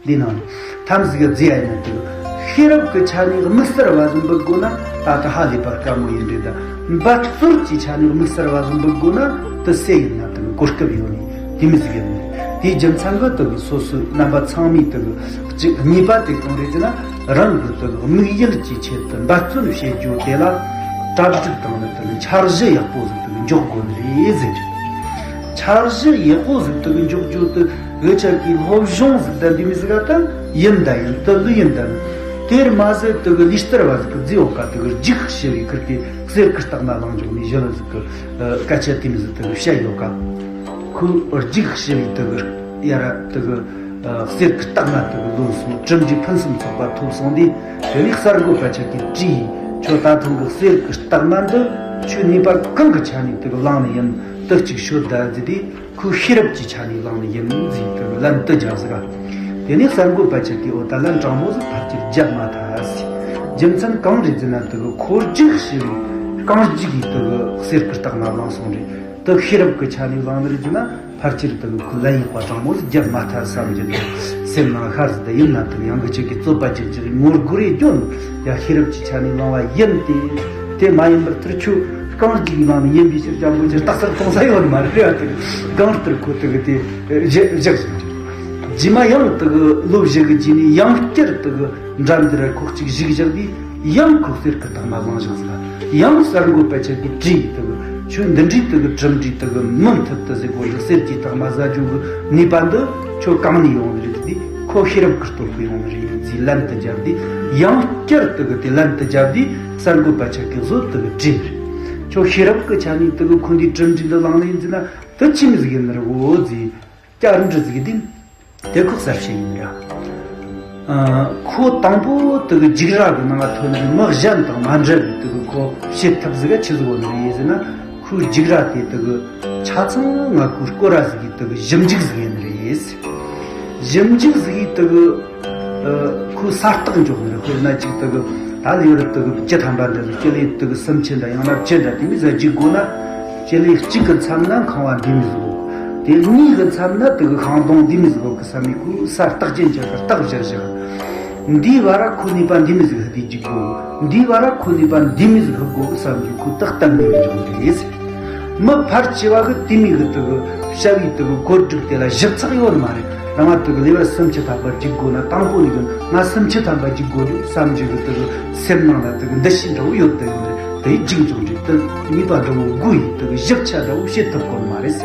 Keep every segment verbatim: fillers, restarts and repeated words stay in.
འདི་ནང་ཐམས་ཅད་ཀྱི་རྫས་ཡིན་ན་དེ་ཤེས་རབ་ཀྱི་ཆ་ནས་དམིགས་བསལ་བ་ཟིག་འབུལ་དགོས་ན་ད་ལྟ་ཧ་ལས་པ་དཀའ་མོ་ཡིན་རེད། ད་འབད་རྩོལ་གྱི་ཆ་ནས་དམིགས་བསལ་བ་ཟིག་འབུལ་དགོས་ན་དེ་སུ་ཡིན་ན་དེ་གོ་སྐབས་ཡོད་ནི་དེ་མི་ཟིག་ཡིན་ནི། དེའི་རྒྱུ་མཚན་གྱིས་དེ་སོ་སོའི་རྣམ་པ་ཚང་མས་དེ་གཅིག་གཉིས་པ་དེ་གང་རེད་ཟེར་ན། རང་གི་དེ་དམིགས་ཡུལ་གྱི་ཆེད་དུ་འབད་བརྩོན་བྱེད་རྒྱུ་དེ་ལ་གྲ་སྒྲིག་དང་ནི་དེ་འཆར་གཞི་ཡག་པོ་ཟིག་དེ་འཇོག་དགོས་ནི་རེད་ཟེར། འཆར་གཞི་ཡག་པོ་ཟིག་དེ་འཇོག་རྒྱུ་དེ་འུ་ཅག་གི་སློབ་སྦྱོང་ཟིག་དང་འདི་མི་ཟིག་ག་ད་ཡིན་ད་ཡིན་དེ་ལོས་ཡིན་ད་ནི། དེར་མ་ཟད་དེ་གི་ལུས་བསྟར་བ་ཟིག་གི་རྫི་འོག་ག་དེ་གི་རྒྱུགས་ཞུ་བའི་ཁུར་དེ་གསེར་གི་རྟགས་མ་བླངས་འཇོག་ནི་གཞི་ལ་ཟིག་གི་སྐད་ཆ་དེ་མི་ཟིག་དེ་གི་བཤད་ཡོད་ག་ཁོས་རྒྱུགས་ཞུ་བའི་དེ་གི་ཡ་ར་དེ་གི་གསེར་གི་རྟགས་མ་དེ་གི་ལོན་སོང་། གྲུབ་འབྲས་ཕུན་སུམ་ཚོགས་པ་ཐོབ་སོང་དུས། དེ་ནས་གསར་འགོད་པ་ཆ་གིས་དྲིས། ཁྱོད་ད་ཐེངས་གི་གསེར་གི་རྟགས་མ་འདི་ཁྱོད་ནུས་པ་གང་གི་ཆ་ནས་དེ་གི་བླངས་ནི་ཡིན། དེ་གཅིག་ཤོད་ད་ཟེར་དུས། ཁོས་ཤེས་རབ་ཀྱི་ཆ་ནས་བླངས་ནི་ཡིན་ཟེར་དེ་གི་ལན་དེ་བརྒྱབ་ཟིག་ག་དེ་ནས་གསར་འགོད་པ་ཆ་གིས་འོ་ད་ལན་དྲང་མོ་ཟིག་ཕལ་ཆེར་བརྒྱབ་མ་ཐལ་ཟེར། རྒྱུ་མཚན་གང་རེད་ཟེར་ན། དེ་གི་ཁོ་རྒྱུགས་ཞུ་བའི་རྐང་རྒྱུགས་ཀྱིས་དེ་གི་གསེར་གི་རྟགས་མ་བླངས་སོང་རེད། དེ་ཤེས་རབ་ཀྱི་ཆ་ནས་བླངས་ནི་རེད་ཟེར་ན། ཕལ་ཆེར་དེ་གི་ཁོས་ལན་ཡག་པ་དྲང་མོ་ཟིག་བརྒྱབ་མ་ཐལ་བསམ་གྱི་འདུག་སེམས་ནང་ཤར་ཟིག་དེ་ཡིན་ན་དེ་གི་ཡང་གི་ཆ་གིས་རྩོད་པ་རྒྱག་རྒྱུ་རེད། ངོ་རྒོལ་རེ་རྒྱོབ་ནི་ཡ། ཤེས་རབ་ཀྱི་ཆ་ནས་བླངས་པ་ཡིན་ཏེ། དེ་མ་ཡིན་པར་ཐུར་ཁྱོད་རྐང་རྒྱུགས་བླངས་ནི་ཡིན་པའི་ཕྱིར་ཀྱང་མགོ་ཆེ་རྟགས་གསལ་གཏོང་ས་ཡོད་མ་རེད་ཡ། དེ་གང་ལྟར་ཁོ་དེ་གི་དེ་བཞག་བཞག་ཟིན། རྗེས་མ་ཡང་དེ་གི་ལོ་བཞི་གི་རྗེས་ནས་ཡང་བསྐྱར་དེ་གི་འགྲན་བསྡུར་ཁོག་ཅིག་ཞུགས་བཞག་དུས། ཡང་ཁོས་གསེར་གི་རྟགས་མ་བླངས་བཞག་ཟིག་ཡང་གསར་འགོད་པ་ཆ་གིས་དྲིས། དེ་གི་ཁྱོད་འདི་འདྲའི་དེ་གི་གྲུབ་འབྲས་དེ་གི་མུ་མཐུད་དུ་ཟིག་གོ་འདི་གསེར་གྱི་རྟགས་མ་ཟ་རྒྱུ་གི་ནུས་པ་འདི་ཁྱོད་གང་ནས་ཡོང་ནི་རེད་ཟེར་དུས། ཁོ་ཤེས་རབ་ཀྱི་སྟོབས་ཀྱིས་ཡོང་ནི་རེད་ཟེར་ལན་དེ་བརྒྱབ་དུས། ཡང་བསྐྱར་དེ་གི་དེ་ལན་དེ་བརྒྱབ་དུས། གསར་འགོད་པ་ཆ་གིས་གཟོད་དེ་གི་དྲིས། ཁྱོད་ཤེས་རབ་ཀྱི་ཆ་ནས་དེ་གི་ཁོ་འདིའི་གྲུབ་འབྲས་འདི་བླངས་ནི་ཡིན་ཟེར་ན། དེ་ཆི་མོ་ཟིག་ཡིན་ནི་རེད་འོ་ཟེར། བསྐྱར་འདྲི་ཟིག་དེ། དེ་ཁོ་གསལ་བཤད་ཡིན་ར། ཨ། ཁོ་དང་པོ་དེ་གི་རྒྱུགས་ར་གི་ནང་ཐོན་རྒྱུ་མི་གཞན་དང་མ་འདྲ་བའི་དེ་གི་ཁོ་བྱེད་ཐབས་ཟིག་ག་ཆི་ཟིག་ཡོད་ནི་ཡིན་ཟེར་ན། ཁོའི་རྒྱུགས་ར་དེ་དེ་གི་ཆ་ཚང་ང་ཁོའི་སྐོར་ར་ཟིག་གི་དེ་གི་ཞིབ་འཇུག་ཟིག་ཡིན་ནི་རེད། ཞིབ་འཇུག་ཟིག་གི་དེ་གི་ཨ། ཁོའི་ས་རྟགས་འཇོག་ནི་རེད། དཔེར་ན་ཅིག་དེ་གི་ད་ལེ་བར་དེ་གི་བཅུ་ཐམ་པ་འདྲ་ཟིག་སྤྱི་ལེ་དེ་གི་སུམ་ཅུ་འདྲ་ཡང་ན་བཅུ་འདྲ་དེ་མོ་ཟིག་རྒྱུག་དགོས་ན། སྤྱི་ལེ་གཅིག་གི་མཚམས་ན་ཁང་བ་འདི་མོ་ཟིག་དགོས། དེ་གཉིས་གི་མཚམས་ན་དེ་གི་ཤིང་སྡོང་འདི་མོ་ཟིག་དགོས་གི་བསམ་ནས་ཁོས་ས་རྟགས་ཅན་ཅིག་གི་རྟགས་བཞག་བཞག་འདིའི་བར་ར་ཁོ་ནུས་པ་འདི་མོ་ཟིག་ཧི་དེ་རྒྱུག་དགོས། འདིའི་བར་ར་ཁོ་ནུས་པ་འདི་མོ་ཟིག་ཧི་དགོས་གི་བསམ་རྒྱུ་ཁོ་ཏག་ཏག་ནས་འཇོག་རེད། མི་ཕལ་ཆེ་བ་གི་དེ་མོ་གི་དེ་གི་བྱ་བའི་དེ་གི་བཀོད་སྒྲིག་དེ་ལ་ཞིབ་ཚགས་ཡོད་མ་རེད། རང་ང་དེ་གི་ལེ་བར་སུམ་ཅུ་ཐམ་པ་རྒྱུག་དགོས་ན། དང་པོ་ནས་གི་ང་སུམ་ཅུ་ཐམ་པ་རྒྱུག་དགོས་རེད་བསམ་རྒྱུ་གི་དེ་གི་སེམས་ནང་ལ་དེ་གི་འདུ་ཤེས་འདྲ་བོ་ཡོད་དེ་ཡོད་རེད། དེ་རྒྱུག་འཇོག་འདྲ་དེ་ནུས་པ་འདྲ་བོ་དགོས་ཡིན། དེ་གི་ཞིབ་ཆ་འདྲ་བོ་བྱེད་ཐུབ་དགོས་མ་རེད།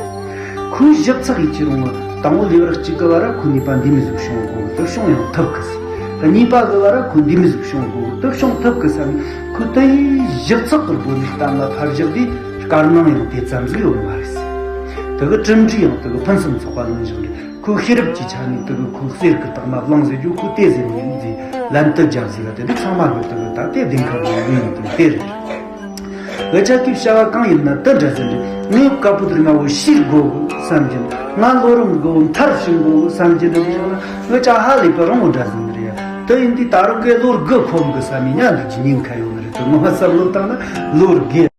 ཁོས་ཞིབ་ཚགས་ཡིད་ཆེས་རུང་བ་དང་བོ་ལེ་བར་གཅིག་གི་བར་ར་ཁོ་ནུས་པ་འདི་མོ་ཟིག་སྲུང་དགོས་གི་དེ་སྲུང་ཡང་ཐུབ་གི་ཟེར། གཉིས་པ་གི་བར་ར་ཁོ་འདི་མོ་ཟིག་སྲུང་དགོས་གི་དེ་སྲུང་ཐུབ་གི་བསམ། ཁོས་དེ་ཡི་ཞིབ་ཚགས་གི་སྒོ་ནས་གཏམ་ལ་ཕར་བཞག་དུས་སྐར་ནང་ཡང་དེ་ཙམ་ཟིག་ཡོད་མ་རེད་ཟེར། དེ་གི་གྲུབ་འབྲས་ཡང་དེ་གི་ཕུན་སུམ་ཚོགས་པ་ལོན་བཞག་རེད། ཁོའི་ཤེས་རབ་ཀྱི་ཆ་ནས་དེ་གི་ཁོའི་གསེར་གི་རྟགས་མ་བླངས་ཟེར་རྒྱུ་ཁོས་དེ་ཟེར་ནི་ཡིན་ཟེར་ལན་དེ་བརྒྱབ་ཟིག་ག་དེ་དུས་ཚང་མ་གི་དེ་གི་ད་དེ་བདེན་ཁ་འདོན་གི་ཡིན་དེ་དེ་རེད། འུ་ཅག་གི་བྱ་བ་གང་ཡིན་ན་དེ་འདྲ་ཟེར་རེད། ངས་བཀའ་པོད་དེ་སྔ་བོ་ཤེས་དགོས་གི་བསམ་གྱིན། ང་ལོ་རིམ་དགུ་བོ་མཐར་ཕྱིན་དགོས་གི་བསམ་གྱིན་རེད་བཞག་ན། འུ་ཅག་ཧ་ལས་པ་རིང་བོ་འདྲ་ཟིན་རེད་ཡ། དེ་ཡིན་དུས་ད་རུང་གི་ལོ་དགུ་ཁོམ་གི་བསམ་ནས་ཉན་འདུག་གི་ཉེན་ཁ་ཡོད་ནི་རེད། དེ་ངོ་མ་བསམ་བློ་བཏང་ན་ལོ་དགུ་